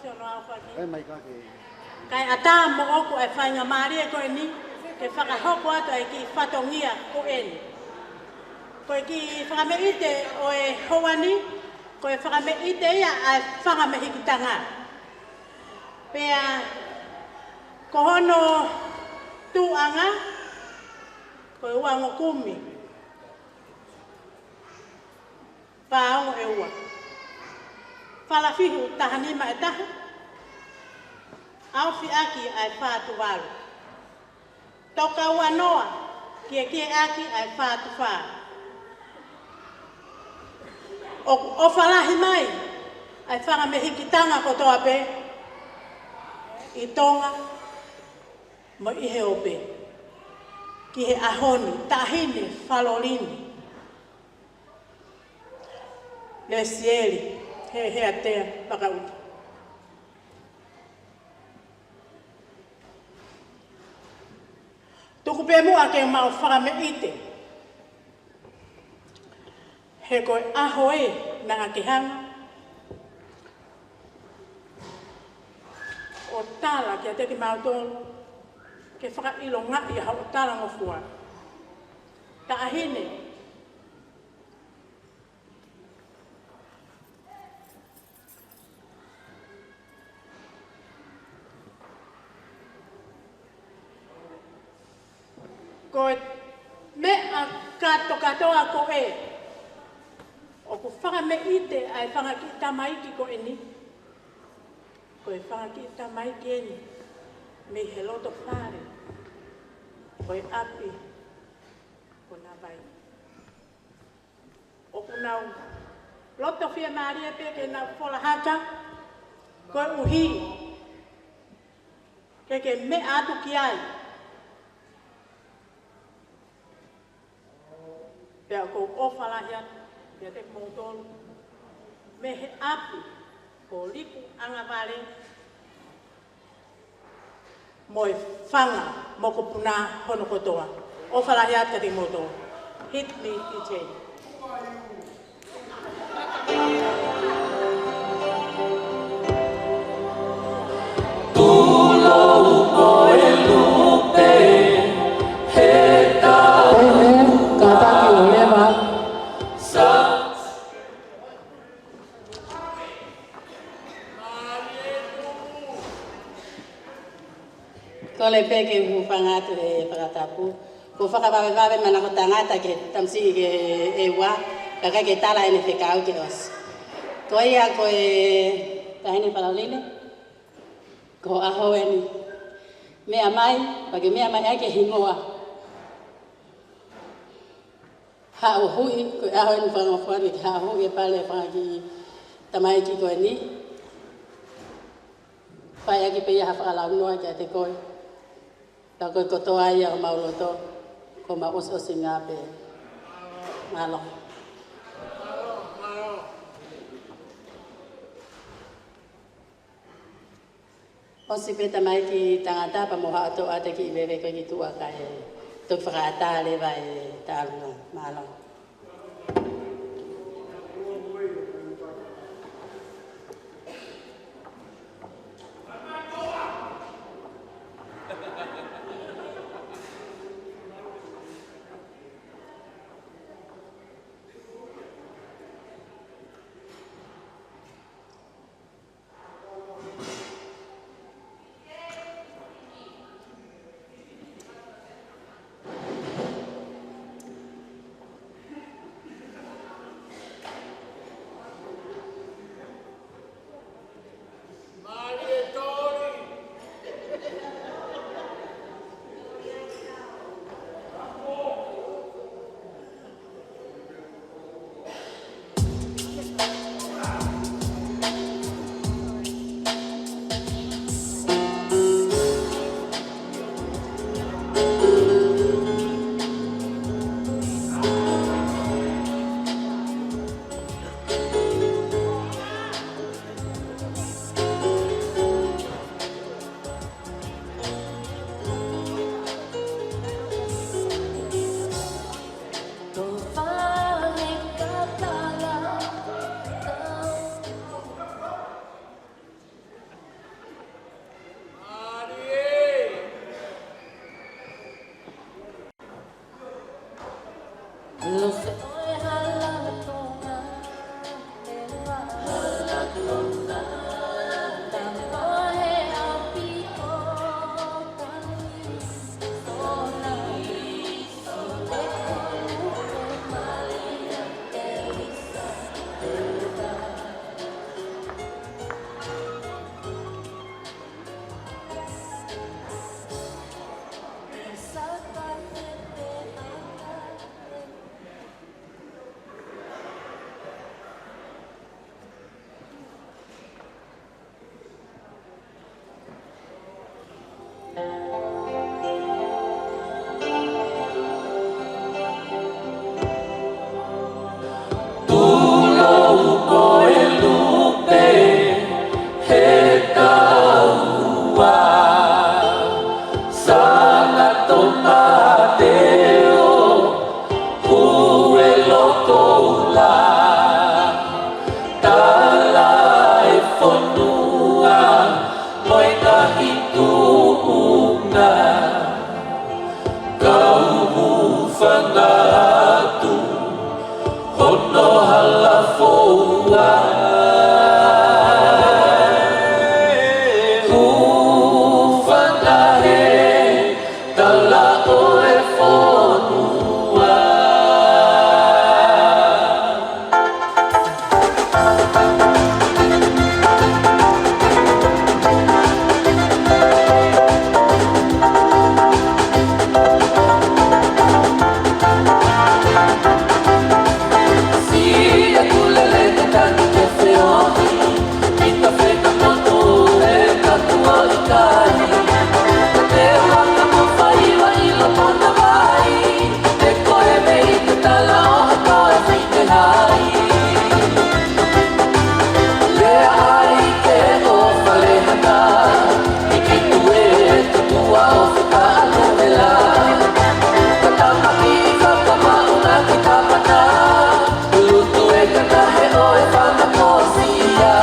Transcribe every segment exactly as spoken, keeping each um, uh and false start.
Siono Aofaki. Kae ʻatā moʻoku ʻa e faingamālie ko eni ke fakahoko atu ʻa e kiʻi fatongia ko eni. Ko e kiʻi fakameʻite ʻo e houa ni, ko e fakameʻite ia ʻa e fanga mehikitanga. Pea ko hono tuʻuʻanga, ko e ua ongo kumi. Paongo ʻe ua. Falafihu taha nima ʻe taha. ʻAofi ʻaki ʻa e fā Tuvalu. Toka ua noa, kiekie ʻaki ʻa e fā Tufā. ʻOku ʻofa lahi mai ʻa e fanga mehikitanga kotoa pē ʻi Tonga mo ʻi he ope ki he ʻaho ni, Taʻahine Falolini Lesieli Heheatea Vakauta. Tuku pē muʻa ke mau fakameʻite, he ko e ʻaho ē naʻa ke hanga ʻo tala kiate kimautolu ke fakaʻilongaʻi ʻa hoʻo talangofua. Taʻahine, ko e meʻa kātokātoa ko ē ʻoku fakameʻite ai e fanga kiʻi tamaiki ko eni, ko e fanga kiʻi tamaiki eni mei he loto fale ʻo e ʻapi ko Navai. ʻOku nau loto fiemālie pē ke nau fola haka, koeʻuhi ke ke meʻa atu ki ai. Pea ʻoku ou ʻofa lahi atu kiate kimoutolu mei he ʻapi ko Likuʻangavale mo e fanga mokopuna hono kotoa. ʻOfa lahi atu kiate kimoutolu. Hit me, D J. Tulou ko e lupe, he tau. Ko e kātaki ʻo leva. Kole pē ke u hūfanga atu he fakatapu. Ko e fakavavevave manako tangata ki he tamasiʻi ko ē ʻe ua, kae ʻikai ke tala ʻene fekau ke ʻosi. Ko ia ko e Taʻahine Falolini, ko e ʻaho eni. Meʻa mai, pea ke meʻa mai ai ki he hingoa. Haʻu ʻo huʻi, ko e ʻaho eni fakangofua ni ke haʻu ʻo huʻi e pale ʻo e fanga kiʻi tamaiki ko eni. Fai ʻaki pē ia ha fakalaunoa kiate koe. Ka ko e kotoa ia homau loto, ko homau ʻosiʻosinga pē. Mālō. ʻOsi pē tamaiki tangata pea mo haʻo toʻa ʻa e kiʻi veve ko ē ki tuʻa kae toki fakaʻatā leva e tālunga. Mālō. Mo e ngaahi tuʻunga, kau hūfanga atu hono hala foua. Hūfanga he tala ʻo e fonua. Siʻi ʻeku lele ke tangi ke feohi, ʻi ta feka motu e katua ʻikai. Ka te ua ka mo fai wa ʻi lo kona vai, te koe mei te tala ʻo ha koe fite hai. Lea ai ke o fale hana, i ki tue te tua o fika anu vela. Ka tama ki faka mauna ki tapana, lutu e kana he o e fana kosia.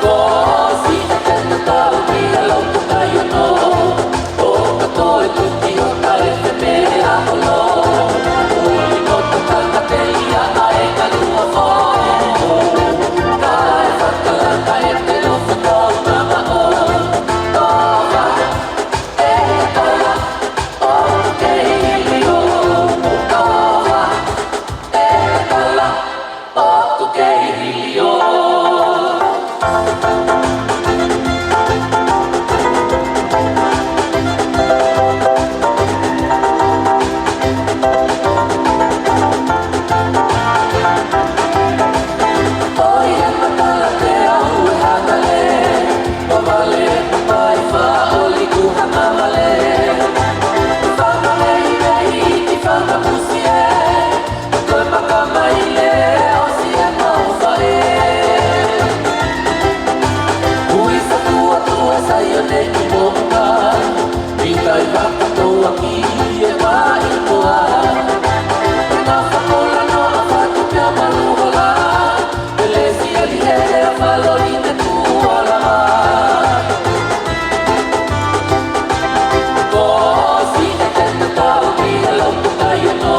Kosi e tena tau ki a lau tukai ono. ʻO ka toe tuki o tae te mea olo. Uli no ta tangatelia a e ka lua foe. Ka e fakalaka e te lo faka o mama o. Toka e tala o ke ili o. Toka e tala o ke ili o. Ui sa tua tua sai o nei ki moʻunga. Mita i vaka toa ki e maʻi moa. Te na fakola no a fatu pea malu hola. Te lesi e li he he a falo i te tua lama. Kosi e te te tau ki a lau tukai ono.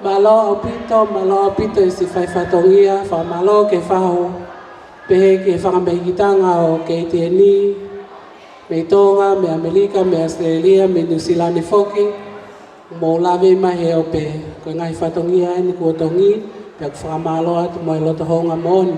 Mālō ʻaupito, mālō ʻaupito ʻi siʻi fai fatongia, fakamālō ki he fahu, pehē ki he fanga mei kitanga ʻo K T N E, mei Tonga, mei ʻAmelika, mei ʻAositelēlia, mei Nuʻu Sila ni foki, mou lave mai he ope, ko e ngaahi fatongia eni kuo tongi, pea ʻoku fakamālō atu mo e loto houngaʻia moʻoni.